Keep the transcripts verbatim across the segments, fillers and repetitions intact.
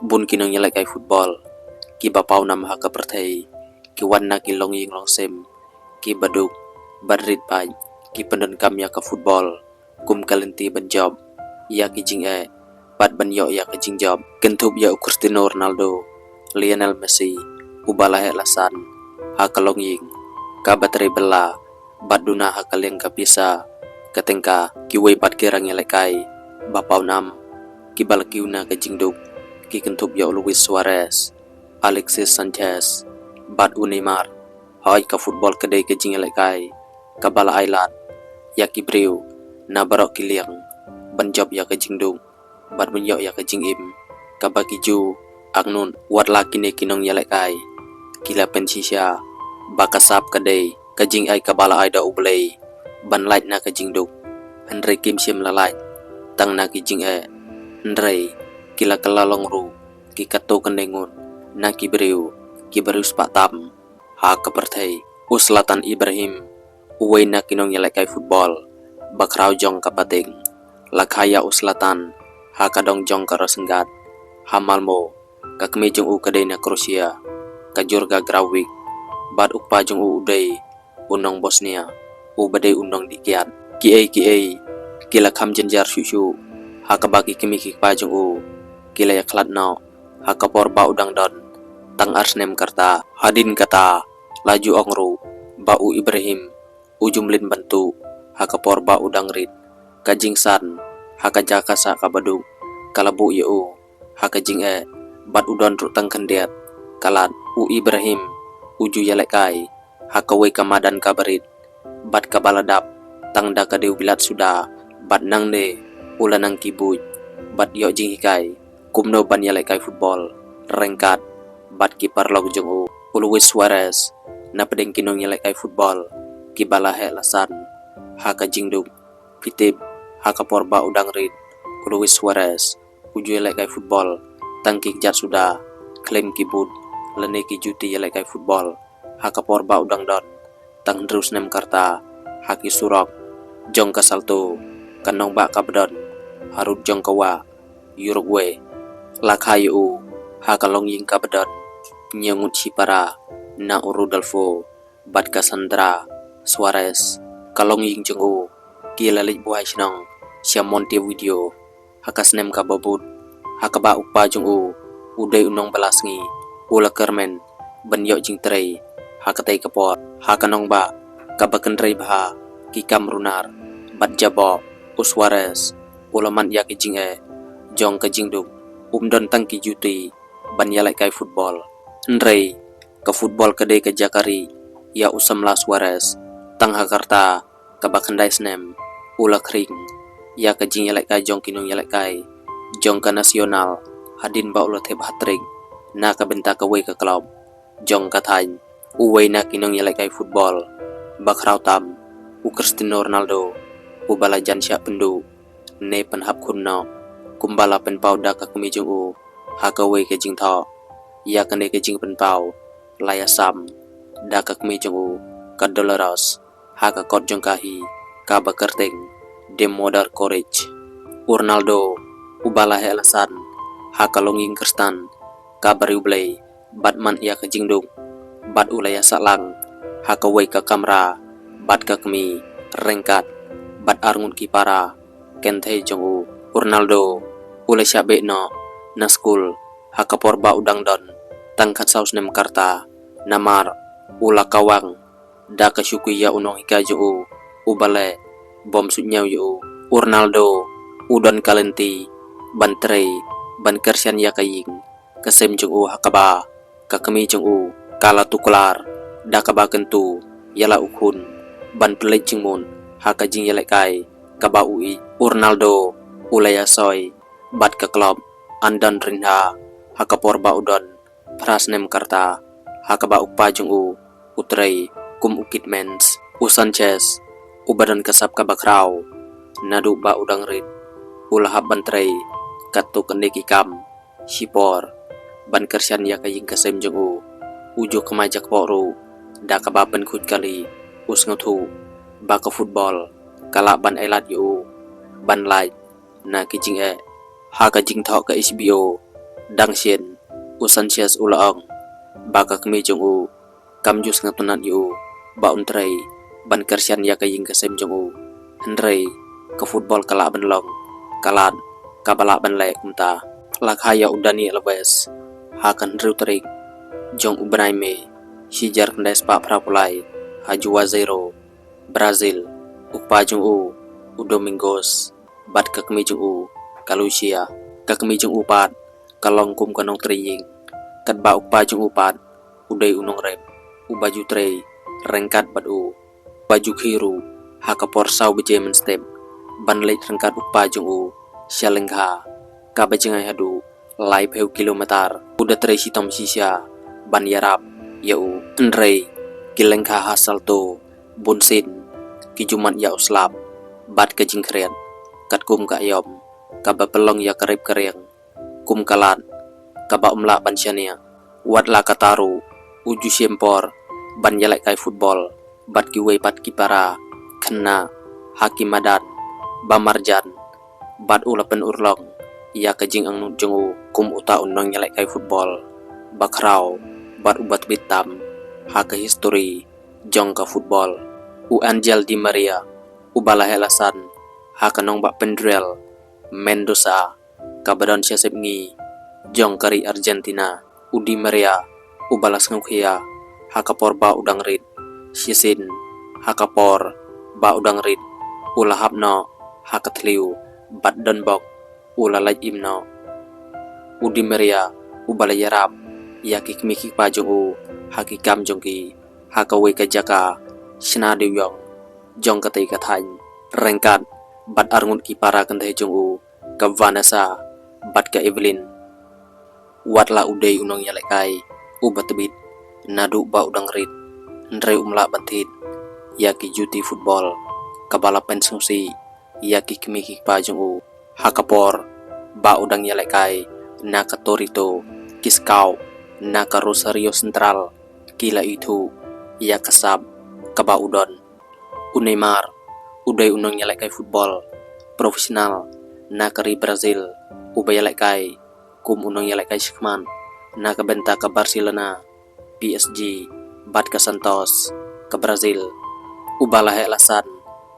Bun ki nongïalehkai football kiba paw nam ha ka pyrthei ki wan na ki longïing longsim kiba duk bad rit paid, ki pyndonkam ïa ka football kum ka lynti ban jop ïa ki jingeh bad ban ïoh ïa ka jingjop. Kynthup ïa u Cristiano Ronaldo, Lionel Messi, uba la heh la san ha ka longïing kaba trei bylla bad duna ha ka liang ka pisa ka tyngka. Kiwei pat ki nongïalehkai ba paw nam kiba la kiew na ka jingduk ki kynthup ïa u Luis Suarez, Alexis Sanchez bad u Neymar. Hooid, ka football ka dei ka jingïalehkai kaba la ai lad ïa ki briew na baroh ki liang ban jop ïa ka jingduk bad ban ïoh ïa ka jingim kaba ki ju angnud. Wat la kine ki nongïalehkai ki la pynshisha ba ka sap ka dei ka jingai kaba la ai da U Blei ban lait na ka jingduk, hynrei kim shym la lait tang na ki jingeh, hynrei ki la kylla long ruh ki katto katne ngut na ki briew kiba riewspah tam ha ka pyrthei. U Zlatan Ibrahim, uwei na ki nongïalehkai football ba khraw jong ka pateng, la kha ïa u Zlatan ha ka dong jong ka Rosengard ha Malmo. Ka kmie jong u ka dei na Croatia, ka jur ka Graovic, bad u kpa jong u u dei u nong Bosnia uba dei u nongdih kiad. Kiei kiei ki la kham jynjar shuh shuh ha kaba ki kmie ki kpa jong u ki la ïakhlad noh ha ka por ba u dang don tang ar snem ka rta. Hadien kata la ju ong ruh ba u Ibrahim u ju mlien ban tuh ha ka por ba u dang rit. Ka jingsan ha ka jaka sah kaba duk ka la buh ïa u ha ka jingeh bad u don ruh tang khyndiat ka lad. U Ibrahim u ju ïalehkai ha kawei ka madan kaba rit bad kaba la dap tang da ka dewbilat suda, bad nangne u la nang kibuit bad ïoh jinghikai kumno ban ïalehkai football ryngkat bad ki paralok jong u. U Luis Suarez, napdeng ki nongïalehkai football kiba la heh la san ha ka jingduk, phi tip, ha ka por ba u dang rit u Luis Suarez u ju ïalehkai football tang ki kjat suda, khlem ki boot lane ki juti ïalehkai football ha ka por ba u dang don tang hynriew snem ka rta. Ha ki surok jong ka Salto, ka nongbah kaba don harud jong ka wah Uruguay, la kha ïa u ha ka longïing kaba don hynñiew ngut shipara na u Rodolfo bad ka Sandra Suarez. Ka longïing jong u ki la leit buhai shnong sha Montevideo ha ka snem kaba bud, ha kaba u kpa jong u u dei u nongbylla sngi, u la kyrmen ban ïoh jingtrei ha katei ka por. Ha ka nongbah kaba kynrei bha ki kam runar bad jaboh, u Suarez u la mad ïa ka jingeh jong ka jingduk. Um don tang ki juti ban ïalehkai football, hynrei ka football ka dei ka jaka rieh ïa u samla Suarez. Tang ha ka rta kaba khyndai snem u la khring ïa ka jingïalehkai jong ki nongïalehkai jong ka Nacional hadien ba u la thep hat-trick na ka bynta kawei ka club jong ka thaiñ. Uwei na ki nongïalehkai football ba khraw tam, u Cristiano Ronaldo, uba la jan shah pynduh ne pynhap khun noh, kumba la pynpaw da ka kmie jong u ha kawei ka jingthoh. Ïa kane ka jingpynpaw la ïasam da ka kmie jong u, ka Dolores, ha ka kot jong ka hi kaba kyrteng The Mother Courage. U Ronaldo, uba la heh la san ha ka longïing Khristan kaba riewblei bad man ïa ka jingduk, bad u la ïasah lang ha kawei ka kamra bad ka kmie ryngkat bad arngut ki para kynthei jong u. U Ronaldo u la shah beh noh na skul ha ka por ba u dang don tang khatsaw snem ka rta, namar u la kawang da ka shu kiew ïa u nonghikai jong u, uba leh bym suidñiew ïa u. U Ronaldo u don ka lynti ban trei, ban kyrshan ïa ka ïing ka sem jong u, ha kaba ka kmie jong u ka la tuklar da kaba kyntu ïa la u khun ban pynleit jingmut ha ka jingïalehkai kaba u ïeit. U Ronaldo u la ïasoi bad ka club Andorra ha ka por ba u don phra snem ka rta, ha kaba u kpa jong u u trei kum u kit mens. U Sanchez, uba don ka sap kaba khraw naduh ba u dang rit, u la hap ban trei katto katne ki kam shipor ban kyrshan ïa ka ïing ka sem jong u. U ju kmai jakpoh ruh da kaba pynkhuid kali. U sngewthuh ba ka football ka lah ban ai lad ïa u ban lait na ki jingeh. Ha ka jingthoh ka H B O Dang shen, u Sanchez u la ong ba ka kmie jong u kam ju sngewtynnad ïa u ba un trei ban kyrshan ïa ka ïing ka sem jong u. Hynrei ka football ka lah ban long ka lad kaba lah ban leh kumta. La kha ïa u Dani Alves ha ka hynriew tarik jong u bnai May, shi hajar khyndai spah phra phew lai, ha Juazeiro, Brazil. U kpa jong u, u Domingos, bad ka kmie jong u, ka Lucia. Ka kmie jong u pat ka long kum ka nongtrei ïing, katba u kpa jong u pat u dei u nongrep uba ju trei ryngkat bad u. Ba ju khie ruh ha ka por saw baje mynstep ban leit ryngkat u kpa jong u sha lyngkha kaba jngai haduh laiphew kilometer. U da trei shitom shisha ban ïarap ïa u. Hynrei ki lyngkha ha Salto bunsien ki ju mad ïa u slap bad ka jingkhriat katkum ka aïom kaba pynlong ïa ka rep ka riang kum ka lad kaba um lah ban shaniah. Wat la katta ruh, u ju shem por ban ïalehkai football bad kiwei pat ki para khynnah ha ki madan ba marjan, bad u la pynurlong ïa ka jingangnud jong u kum uta u nongïalehkai football ba khraw bad uba tbit tam ha ka histori jong ka football. U Angel Di Maria, uba la heh la san ha ka nongbah Pedregal, Mendoza, kaba don sha sepngi jong ka ri Argentina. U Di Maria, uba la sngewkhia ha ka por ba u dang rit, shisien ha ka por ba u dang rit u la hap noh ha ka thliew bad donbok u la lait im noh. U Di Maria, uba la ïarap ïa ki kmie ki kpa jong u ha ki kam jong ki ha kawei ka jaka shna dewïong jong katei ka thaiñ, ryngkat bad arngut ki para kynthei jong u, ka Vanessa bad ka Evelyn. Wat la u dei u nongïalehkai uba tbit naduh ba u dang rit, hynrei um lah ban thied ïa ki juti football kaba la pynsngewsih ïa ki kmie ki kpa jong u. Ha ka por ba u dang ïalehkai na ka Torito, ki scout na ka Rosario Central ki la ithuh ïa ka sap kaba u don. U Neymar u dei u nongïalehkai football professional na ka ri Brazil, uba ïalehkai kum u nongïalehkai shakhmat na ka bynta ka Barcelona, P S G, bad ka Santos ka Brazil. Uba la heh la san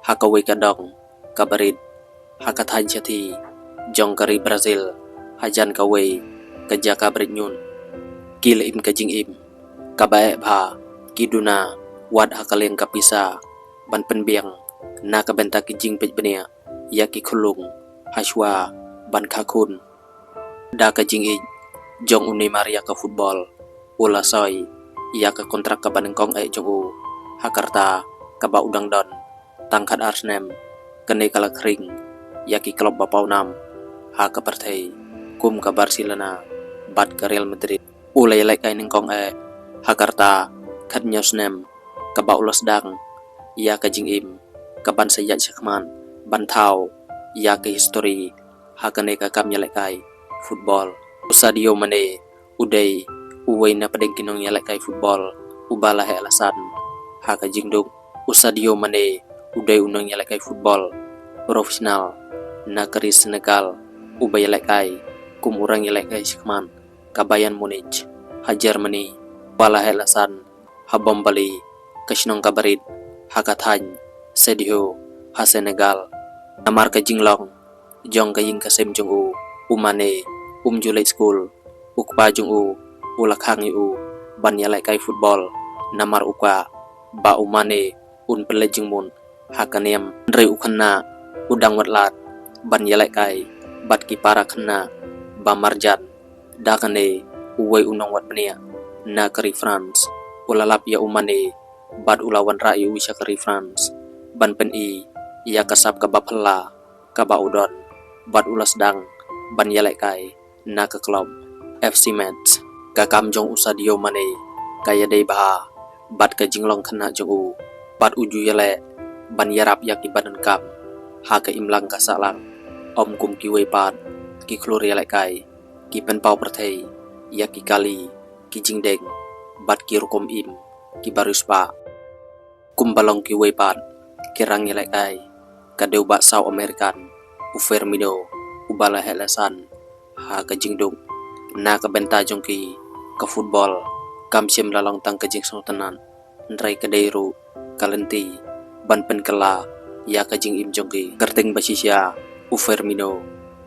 ha kawei ka dong kaba rit ha ka thaiñ shathie jong ka ri Brazil, hajan kawei ka jaka bret ñiut. Ki la im ka jingim kaba eh bha, ki duna wat ha ka liang ka pisa ban pynbiang na ka bynta ki jingpeit bniah ïa ki khunlung hashwa ban kha khun. Da ka jingïeit jong u Neymar ïa ka football, u la soi ïa ka kontrak kaba nyngkong eh jong u ha ka rta kaba u dang don tang khatar snem. Kane ka la khring ïa ki klub ba pawnam ha ka pyrthei kum ka Barcelona bad ka Real Madrid. U la ïalehkai nyngkong eh ha ka rta khathynñiew snem, kaba u la sdang ïa ka jingim kaban sa ïaid shakhmat ban thaw ïa ka histori ha kane ka kam ïalehkai football. U Sadio Mane u dei uwei na pdeng ki nongïalehkai football uba la heh la san ha ka jingduk. U Sadio Mane u dei u nongïalehkai football professional na ka ri Senegal, uba ïalehkai kum u rangïalehkai shakhmat ka Bayern Munich ha Germany. Ba la heh la san ha Bambali, ka shnong kaba rit ha ka thaiñ Sédhiou ha Senegal. Namar ka jinglong jong ka ïing ka sem jong u, u Mane um ju leit skul. U kpa jong u u la khang ïa u ban ïalehkai football, namar u kwah ba u Mane un pynleit jingmut ha ka niam. Hynrei u khynnah u dang wad lad ban ïalehkai bad ki para khynnah ba marjan. Da kane, uwei u nongwad bniah na ka ri France u la lap ïa u Mane bad u la wanrah ïa u sha ka ri France ban pyni ïa ka sap kaba phylla kaba u don, bad u la sdang ban ïalehkai na ka klub F C Metz. Ka kam jong u Sadio Mane ka ïadei bha bad ka jinglong khynnah jong u, bad u ju ïaleh ban ïarap ïa ki ba donkam ha ka imlang ka sahlang, ym kum kiwei pat ki khlur ïalehkai ki pynpaw pyrthei ïa ki kali, ki jingdeng bad ki rukom im kiba riewspah. Kumba long kiwei pat ki rangïalehkai, ka dewbah South American u Firmino, uba la heh la san ha ka jingduk Na ka bynta jong ki, ka football kam shym la long tang ka jingsngewtynnad, hynrei ka dei ruh ka lynti ban pynkylla ïa ka jingim jong ki. Kyrteng ba shisha u Firmino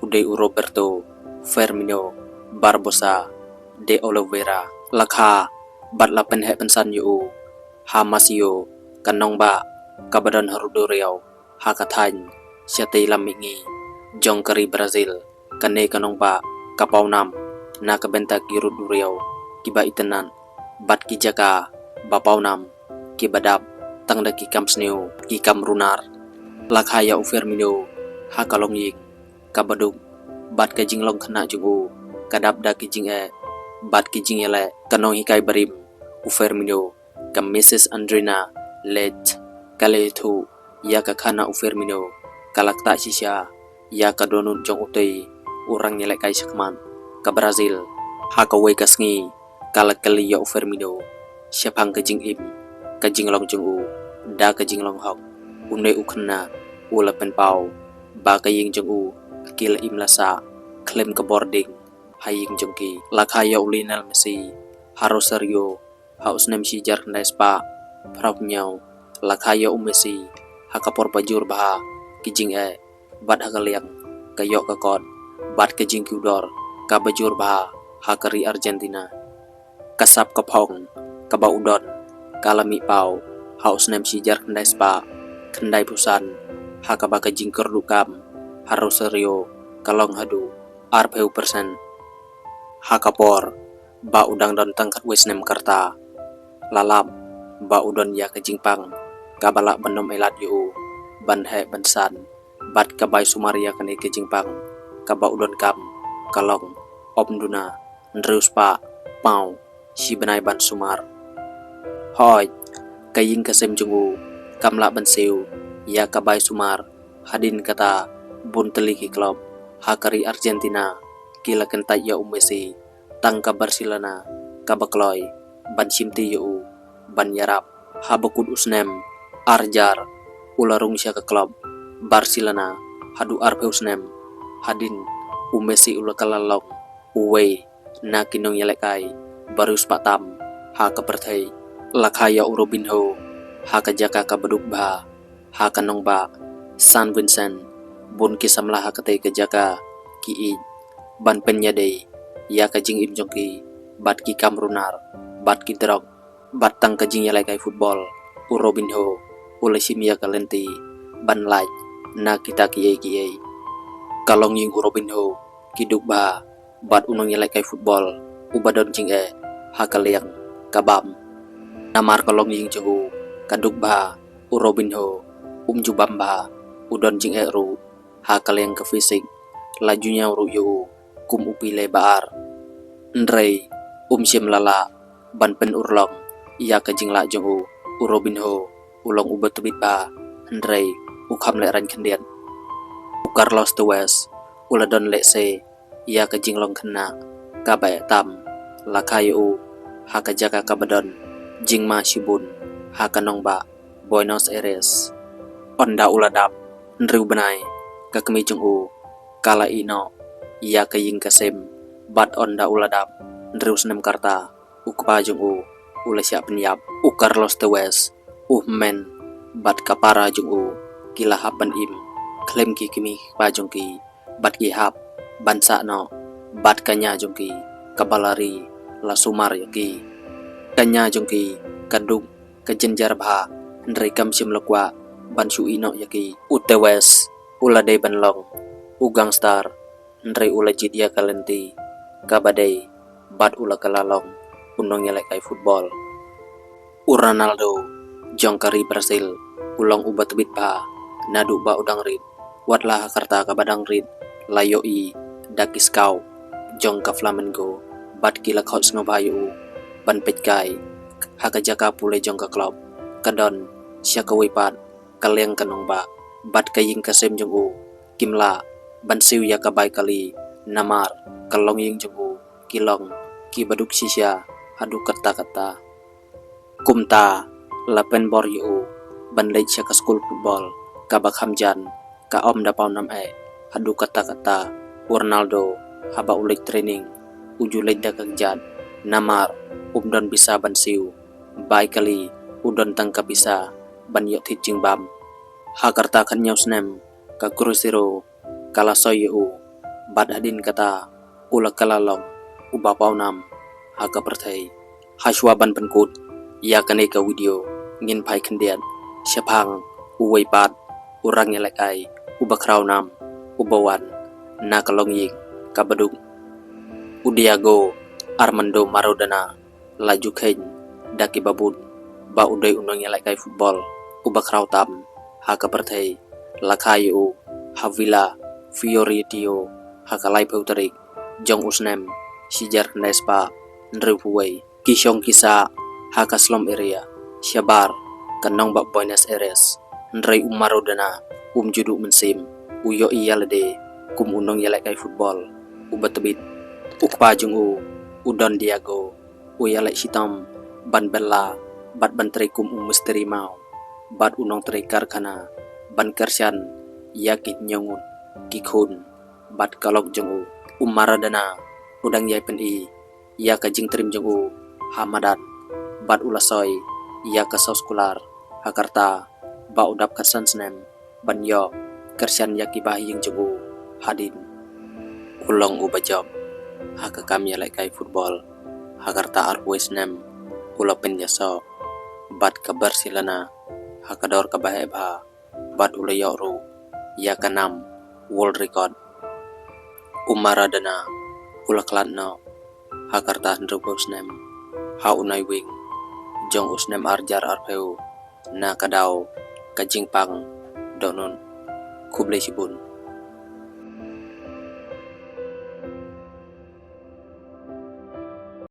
u dei u Roberto Firmino Barbosa de Oliveira. La kha bad la pynheh pynsan ïa u ha Macio, ka nongbah kaba don harud duriaw ha ka thaiñ shatei lam mihngi jong ka ri Brazil. Kane ka nongbah ka pawnam na ka bynta ki rud duriaw kiba itynnad bad ki jaka ba pawnam kiba dap tang da ki kam sniew, ki kam runar. La kha ïa u Firmino ha ka longïing kaba duk, bad ka jinglong khynnah jong u ka dap da ki jingeh bad ki jingïaleh. Ka nonghikai barim u Firmino, ka Missus Andrina Lete, ka la ïathuh ïa ka khana u Firmino ka la ktah shisha ïa ka dohnud jong utei u rangïalehkai shakhmat ka Brazil. Ha kawei ka sngi ka la kylli ïa u Firmino shaphang ka jingim, ka jinglong jong u da ka jinglong hok. Une u khynnah u la pynpaw ba ka ïing jong u ki la im la sah khlem ka bording ha ïing jong ki. La kha ïa u Lionel Messi ha Rosario ha u snem shi hajar khyndai spah phra phew hynñiew. La kha ïa u Messi ha ka por ba jur bha ki jingeh bad ha ka liang ka ïoh ka kot bad ka jingkiew dor kaba jur bha ha ka ri Argentina. Ka sap ka phong kaba u don ka la mih paw ha u snem shi hajar khyndai spah khyndai phew san, ha kaba ka jingkyrduh kam ha Rosario ka long haduh arphew percent. Ha ka por ba u dang don tang khatwei snem ka rta, la lap ba u don ïa ka jingpang kaba lah ban ym ailad ïa u ban heh ban san, bad ka bai sumar ïa kane ka jingpang kaba u donkam ka long ym duna hynriew spah paw shi bnai ban sumar. Hooid, ka ïing ka sem jong u kam lah ban siew ïa ka bai sumar. Hadien kata, bun tylli ki klub ha ka ri Argentina ki la kyntait ïa u Messi, tang ka Barcelona kaba kloi ban shimti ïa u ban ïarap. Haba kut u snem ar hajar, u la rung sha ka klub Barcelona haduh arphew snem. Hadien, u Messi u la kylla long uwei na ki nongïalehkai ba riewspah tam ha ka pyrthei. La kha ïa u Robinho ha ka jaka kaba duk bha ha ka nongbah San Vincent. Bun ki samla ha katei ka jaka ki ïeit ban pynïadei ïa ka jingim jong ki bad ki kam runar bad ki drok. Bad tang ka jingïalehkai football, u Robinho u la shim ïa ka lynti ban lait na kita kiei kiei. Ka longïing u Robinho ki duk bha bad u nongïalehkai football uba don jingeh ha ka liang ka bam. Namar ka longïing jong u ka duk bha, u Robinho um ju bam bha, u don jingeh ruh ha ka liang ka physique. La ju ñiew ruh ïa u kum u pile ba ar, hynrei um shym la lah ban pynurlong ïa ka jinglah jong u. U Robinho u long uba tbit bha, hynrei u kham lehraiñ khyndiat. U Carlos Tevez u la don lehse ïa ka jinglong khynnah kaba eh tam. La kha ïa u ha ka jaka kaba don jingma shibun ha ka nongbah Buenos Aires. Ynda u la dap hynriew bnai, ka kmie jong u ka la ïeh noh ïa ka ïing ka sem, bad ynda u la dap hynriew snem ka rta, u kpa jong u u la shah pynïap. U Carlos Tevez, u hynmen bad ka para jong u ki la hap ban im khlem ki kmie ki kpa jong ki, bad ki hap ban sah noh bad ka ñia jong ki kaba la ri la sumar ïa ki. Ka ñia jong ki ka duk ka jynjar bha, hynrei kam shym la kwah ban shu ïeh noh ïa ki. U Tevez u la dei ban long u gangster, hynrei u la jied ïa ka lynti kaba dei bad u la kylla long u nongïalehkai football. U Ronaldo jong ka ri Brazil u long uba tbit bha naduh ba u dang rit. Wat la ha ka rta kaba dang rit, la ïohi da ki scout jong ka Flamengo bad ki la khot sngewbha ïa u ban peit kai ha ka jaka pule jong ka klub. Ka don sha kawei pat ka liang ka nongbah, bad ka ïing ka sem jong u kim lah ban siew ïa ka bai kali, namar ka longïing jong u ki long kiba duk shisha haduh katta katta. Kumta, la pynbor ïa u ban leit sha ka skul football kaba kham jan, ka ym da pawnam eh haduh katta katta. U Ronaldo haba u leit training, u ju leit da ka kjat. Namar um don pisa ban siew, bai kali u don tang ka pisa ban ïoh thied jingbam. Ha ka rta khathynñiew snem ka Cruzeiro ka la soi ïa u, bad hadien kata u la kylla long uba paw nam ha ka pyrthei. Hashwa ban pynkut ïa kane ka video, ngin phai khyndiat shaphang uwei pat u rang ïalehkai uba khraw nam uba wan na ka longïing kaba duk. U Diego Armando Maradona la ju kheiñ da kiba bun ba u dei u nongïalehkai football uba khraw tam ha ka pyrthei. La kha ïa u ha Villa Fiorentino ha ka laiphew tarik jong u snem shi hajar khyndai spah hynriewphew wei. Ki shong ki sah ha ka slum area shabar ka nongbah Buenos Aires. Hynrei u Maradona um ju duh mynsiem, u ïohi ïa lade kum u nongïalehkai football uba tbit. U kpa jong u, u Don Diego, u ïaleh shitom ban bylla bad ban trei kum u mistri maw bad u nongtrei karkhana ban kyrshan ïa ki hynñiew ngut ki khun bad ka lok jong u. U Maradona u dang ïai pyni ïa ka jingtriem jong u ha madan bad u la soi ïa ka soskular ha ka rta ba u dap khatsan snem ban ïoh kyrshan ïa ki bahaïing jong u hadien. U long uba jop ha ka kam ïalehkai football. Ha ka rta arphew wei snem u la pynïasoh bad ka Barcelona ha ka dor kaba heh bha bad u la ïoh ruh ïa ka nam world record. U Maradona u la khlad noh ha ka rta hynriewphew snem ha u Naiwieng jong u snem ar hajar arphew na ka daw ka jingpang dohnud. Khublei shibun.